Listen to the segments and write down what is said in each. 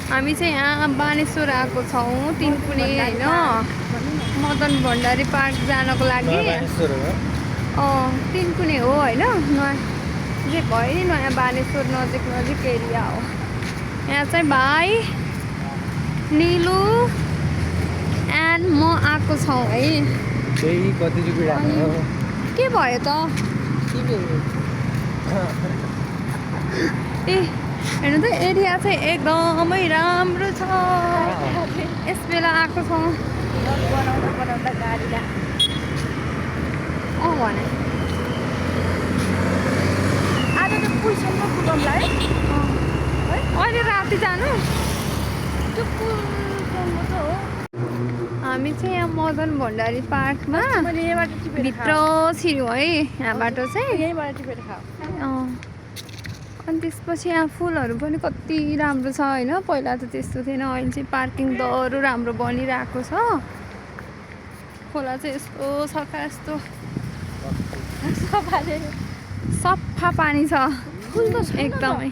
हामी चाहिँ यहाँ बानेश्वर आएको छौँ तिनकुने होइन मदन भण्डारी पार्क जानको लागि तिनकुने हो होइन नयाँ जे भयो नि नयाँ बानेश्वर नजिक एरिया हो यहाँ चाहिँ भाइ निलु एन्ड म आएको छौँ है के भयो त ए हेर्नु त एरिया चाहिँ एकदमै राम्रो छ यस बेला आएको छौँ बनाउँदा गाडीलाई भने आज त पुलसम्म पुगौँला है अहिले राति जानु त्यो पुलसम्म त हो हामी चाहिँ यहाँ मदन भण्डारी पार्कमा मैले यहीँबाट टिपेर भित्र छिर्यौँ है यहाँबाट चाहिँ यहीँबाट टिपेर खाऊ अनि त्यसपछि यहाँ फुलहरू पनि कति राम्रो छ होइन पहिला त त्यस्तो थिएन अहिले चाहिँ पार्किङ दह्रो राम्रो बनिरहेको छ खोला चाहिँ यस्तो सफा यस्तो सफा पानी छ एकदमै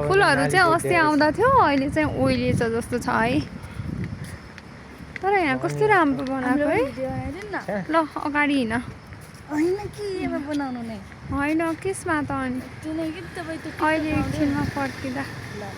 फुलहरू चाहिँ अस्ति आउँदा थियो अहिले चाहिँ ओइलिएछ जस्तो छ है तर यहाँ कस्तो राम्रो बनाएको है ल अगाडि हिँड होइन कि एमा बनाउनु नै होइन केसमा त अनि त्यो नै कि तपाईँ अहिले एकछिनमा फर्किँदा ल